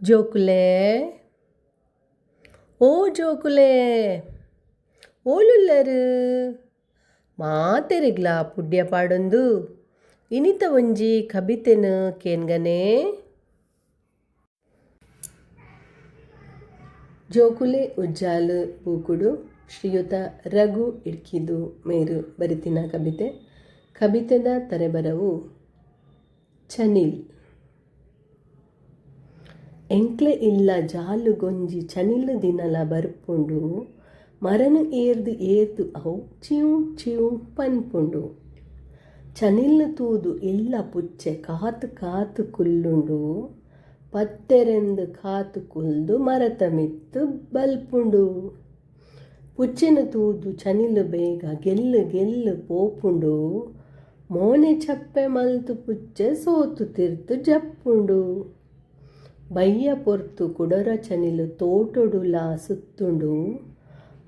ಜೋಕುಲೆ, ಓ ಜೋಕುಲೆ, ಓಲುಲ್ಲರ್? ಮಾತೆರೆಗ್ಲಾ ಪುಡ್ಯ ಪಾಡೊಂದು ಇನಿತ ಒಂಜಿ ಕಬಿತೆನ್ ಕೇನ್ಗನೇ. ಜೋಕುಲೆ ಉಜ್ಜಾಲ್ ಬೂಕುಡು ಶ್ರೀಯುತ ರಘು ಇಡ್ಕಿದು ಮೇರ್ ಬರೆತಿನ ಕಬಿತೆ. ಕಬಿತೆದ ತರೆಬರವು ಚನಿಲ್. ಎಂಕ್ಲೆ ಇಲ್ಲ ಜಾಲುಗೊಂಜಿ ಚನಿಲ್ ದಿನಲ ಬರ್ಪುಂಡು ಮರನ್ ಏರ್ದ್ ಏರ್ದ್ ಅವು ಚಿಂವ್ ಚಿಂವ್ ಪನ್ಪುಂಡು. ಚನಿಲ್ನ್ ತೂದು ಇಲ್ಲ ಪುಚ್ಚೆ ಕಾತ್ ಕಾತ್ ಕುಲ್ಲುಂಡು ಪತ್ತೆರೆಂದ್ ಕಾತ್ ಕುಲ್ದು ಮರತ ಮಿತ್ತ್ ಬಲ್ಪುಂಡು. ಪುಚ್ಚೆನ್ ತೂದು ಚನಿಲ್ ಬೇಗ ಗೆಲ್ಲ್ ಗೆಲ್ಲ್ ಪೋಪುಂಡು ಮೋನೆ ಚಪ್ಪೆ ಮಲ್ತ್ ಪುಚ್ಚೆ ಸೋತು ತಿರ್ತ್ ಜಪ್ಪುಂಡು. ಬಯ್ಯ ಪೊರ್ತು ಕುಡೊರ ಚನಿಲ್ ತೋಟೊಡುಲಾ ಸುತ್ತುಂಡು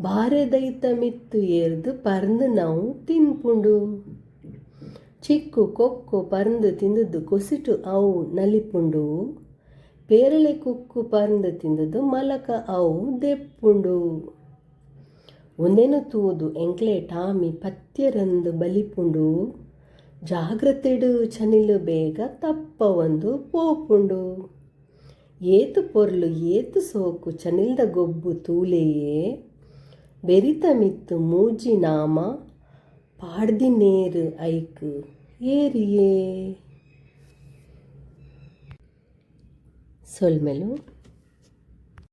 ಬಾರೆದೈತ ಮಿತ್ತ್ ಏರ್ದ್ ಪರ್ಂದ್ ನವು ತಿನ್ಪುಂಡು. ಚಿಕ್ಕು ಕೊಕ್ಕೊ ಪರ್ಂದ್ ತಿಂದುದು ಕೊಸಿಟ್ ಅವು ನಲಿಪುಂಡು ಪೇರಳೆ ಕುಕ್ಕು ಪರ್ಂದ್ ತಿಂದುದು ಮಲಕ ಅವು ದೆಪ್ಪುಂಡು. ಉಂದೆನ್ ತೂದು ಎಂಕ್ಲೆ ಟಾಮಿ ಪತ್ಯೆರಂದ್ ಬಲಿಪುಂಡು ಜಾಗ್ರತೆಡ್ ಚನಿಲ್ ಬೇಗ ತಪ್ಪವೊಂದು ಪೋಪುಂಡು. ಏತ್ ಪೊರ್ಲು ಏತ್ ಸೋಕು ಚನಿಲ್ದ ಗೊಬ್ಬು ತೂಲೆಯೇ ಬೆರಿತ ಮಿತ್ತ್ ಮೂಜಿ ನಾಮ ಪಾಡ್ದಿನೇರ್ ಐಕ್ ಏರಿಯೇ. ಸೊಲ್ಮೆಲು.